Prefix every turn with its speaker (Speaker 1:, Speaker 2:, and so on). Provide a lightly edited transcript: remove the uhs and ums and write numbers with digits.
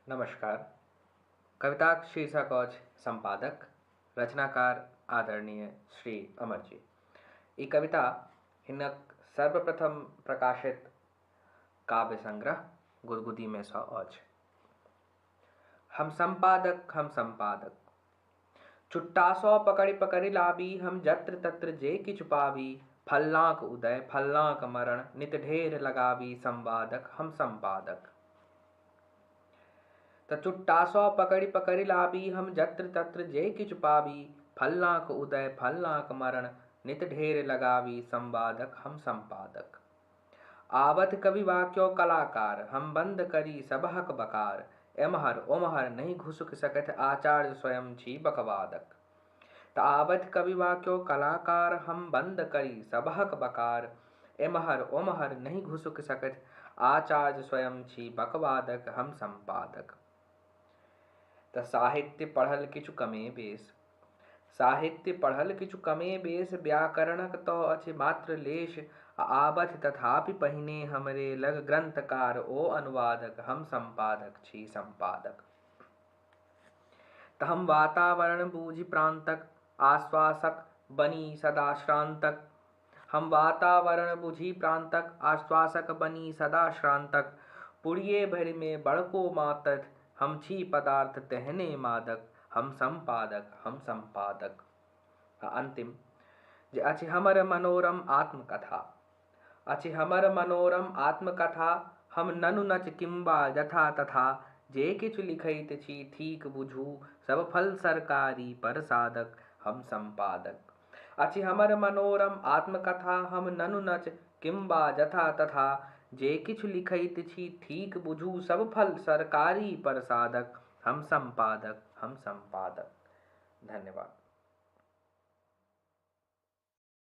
Speaker 1: नमस्कार। कविताक शीर्षक अछि सम्पादक, रचनाकार आदरणीय श्री अमर जी। ई कविता हिनक सर्वप्रथम प्रकाशित काव्य संग्रह गुदगुदीमे सँ अछि। हम सम्पादक, हम सम्पादक। चुट्टासँ पकड़ि पकड़ि लाबी हम जत्र तत्र जे किछु पाबी, फल्लाँक उदय फल्लाँक मरण नित ढेर लगाबी संवादक हम सम्पादक। तऽ चुट्टासँ पकड़ि पकड़ि लाबी हम जत्र तत्र जे किछु पाबी, फल्लाँक उदय फल्लाँक मरण नित ढेर लगाबी संवादक हम सम्पादक। आबथि कवि वा क्यो कलाकार, हम बन्द करी सबहक बकार, एम्हर ओम्हर नहि घुसुकि सकथि आचार्य स्वयं छी बकवादक। तऽ आबथि कवि वा क्यो कलाकार, हम बन्द करी सबहक बकार, एम्हर ओम्हर नहि घुसुकि सकथि आचार्य स्वयं छी बकवादक, हम सम्पादक। तऽ साहित्य पढ़ल किछु कमे बेस, साहित्य पढ़ल किछु कमे बेस, व्याकरणक तऽ अछि मात्र लेश, आ आबथि तथापि पहिने हमरे लग ग्रन्थकार ओ अनुवादक, हम सम्पादक छी सम्पादक। तऽ हम वातावरण बूझि प्रान्तक, आश्वासक बनी सदा श्रान्तक, हम वातावरण बूझि प्रान्तक, आश्वासक बनी सदा श्रान्तक, पुड़िये भरिमे बड़को मातथि, हम छी पदार्थ तेहने मादक, हम सम्पादक, हम सम्पादक। आ अन्तिम जे अछि हमर मनोरम आत्मकथा, अछि हमर मनोरम आत्मकथा, हम ननु नच किम्बा जथा तथा, जे किछु लिखैत छी ठीक बुझू, सब फल सरकारी परसादक, हम सम्पादक। अछि हमर मनोरम आत्मकथा, हम ननु नच किम्बा जथा तथा, जे किछु लिखैत छी ठीक बुझू, सब फल सरकारी परसादक, हम सम्पादक, हम सम्पादक। धन्यवाद।